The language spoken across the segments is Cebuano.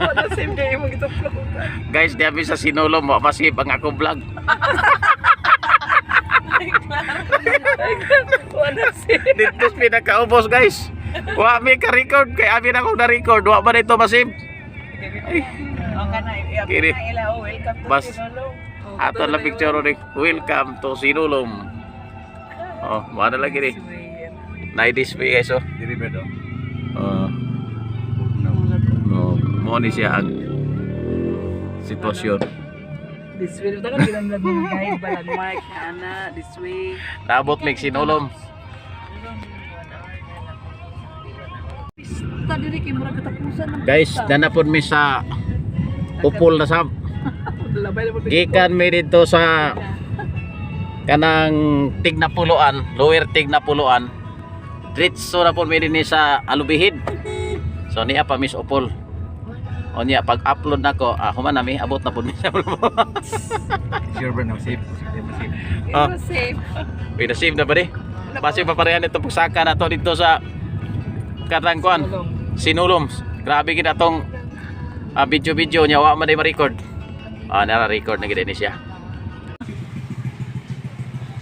Wala save kay imong gituplok. Guys, di abi sa Sinulom, wa masip ang akong vlog. Wala save. Dito sa pinakaubos, guys. Wa mi ka-record kay abi na akong na-record, wa man ito masip. Okay na, i-upload Kini. na ila. Oh, welcome to Sinulom. Ato lang picture ni welcome to Sinulom. Oh, mana lagi ni. Nay display, guys, oh. Diri ba do? Oh, no, mo ni siya ang sitwasyon. This way, dapat kan bilang mga guide ba landmark na ana, this way. Naabot mig Sinulom. Pista diri kay murag katapusan ng Guys, danapod mi sa Upol na sab. Labay na Gikan mi dito sa kanang Tignapuloan, Lower Tignapuloan. Diretso na po mi dinhi sa Alubihid. So niya pa Miss Upol. O niya pag upload nako, human nami abot na pud mi sa Sure ba na safe? Safe. Ah. Pero safe. Wait, na-save na ba di? Base pa parehan ito pagsaka na to dito sa kanang kuan, Sinulom. Grabe gid atong video-video niya wa man day ma-record. Nara record na gid ni siya.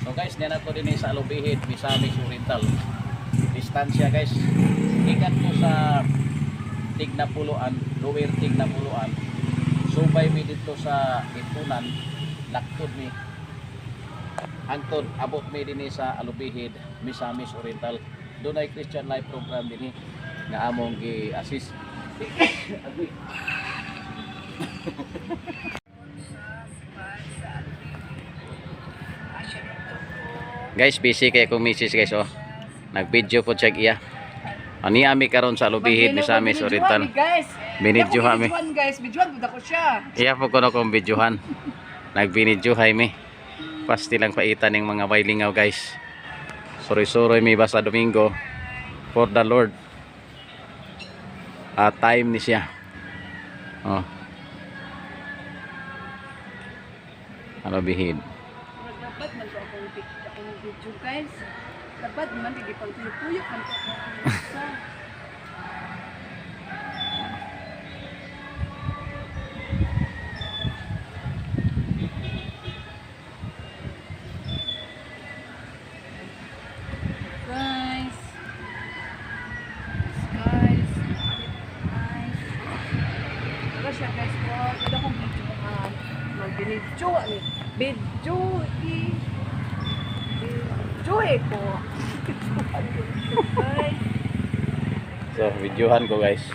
So guys, niya na to din sa Alubihid, Misamis Oriental. Distansya, guys. Gikan ko sa Tignapuloan, Lower Tignapuloan. Subay mi dito sa Ipunan, laktod mi. Hangtod abot mi dinhi sa Alubihid, Misamis Oriental. Dunay Christian Life program dinhi nga among gi-assist. Agoy. Guys, busy kay akong misis, guys, oh. Nag-video po check iya. Ani ami karon sa Alubihid, Misamis Oriental. Guys. Binidyo kami. Binidyohan, guys, bidyohan pud ako siya. Iya po kuno kong videohan. Nagbinidyohay mi. Pasti lang paitan ng mga bailingaw, guys. Suroy-suroy mi basta Domingo for the Lord. Time ni siya. Oh. Ano bihid? Murag dapat man to akong video, guys. Dapat man di pang tuyok-tuyok man to akong sa. Guys. Guys. Guys. Wala siya, guys. Wala akong video mga magbinidyo. Ani. Video i. Video eh ko. Guys. So, videohan ko, guys.